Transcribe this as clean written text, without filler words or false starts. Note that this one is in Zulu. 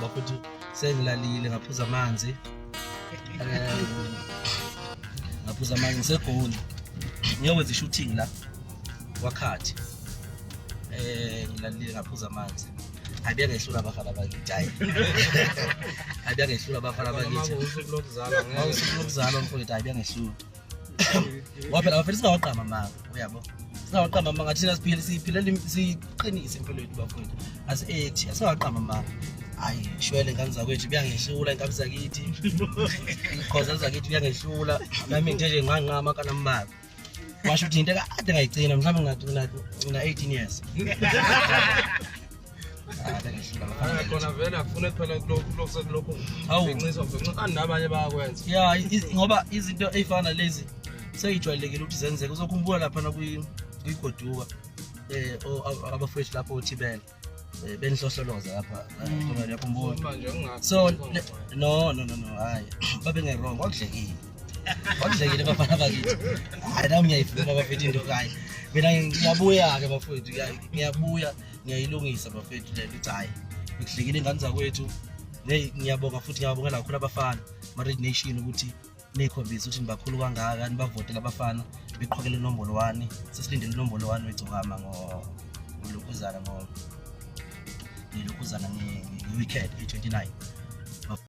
bafethu, sengilalile, ngaphuza amanzi. Ngaphuza amanzi, ngiseGoli, ngiyokwenza i-shooting la kwakhathi. Ngilalile, ngaphuza amanzi. Hayi, bengehlula abafana bakithi, hayi, hayi, bengehlula abafana bakithi. Usuku lokuzalwa ngeke. Usuku lokuzalwa, mfowethu, hayi, bengehlula, ngoba phela bafethu singawaqamba amanga, uyabo, singawaqamba amanga thina, siphile, siyiphilela, siqinise impilo yethu, bafowethu, asi-ethi asingawaqamba amanga. Hayi shwele, ingane zakwethu, kuyangehlula, inkabi zakithi, ikhoza zakithi, kuyangehlula. Nami ngithe nje nqanqama kanambala, washo ukuthi into kade ngayigcina mhlawumbe ngina 18 years. Ah, bengehlula abafana Hayi, bakithi. khona vele akufune phela kulokhu sekulokhu Hawu. benciswa benciswa nabanye bayakwenza. Ya, ngoba izinto ey'fana lezi seyijwayelekile ukuthi zenzeke. Uzokhumbula laphana kwigoduka, abafowethu lapho othibela, benihlohloloza lapha, uyakhumbula? Manje ungathi So no, no, no, no, hayi, babengerong, kwakudlekile, kwakudlekile, bafana bakithi. Hayi, nami ngiyayivuma, bafethu, into, hayi, mina ngiyabuya-ke, bafethu, ngiyabuya, ngiyayilungisa, bafethu, le nto ukuthi hhayi, bekudlekile, ingane zakwethu. Hey, ngiyabonga futhi ngiyabongela kakhulu abafana ma-Red Nation ukuthi niyikhombise ukuthi nibakhulu kangaka, nibavotele abafana beqhokele inombolo 1. Sesilindele inombolo 1 wegcokama ngolokhuzana, ngelokhuzana, nge-weekend, nge-29.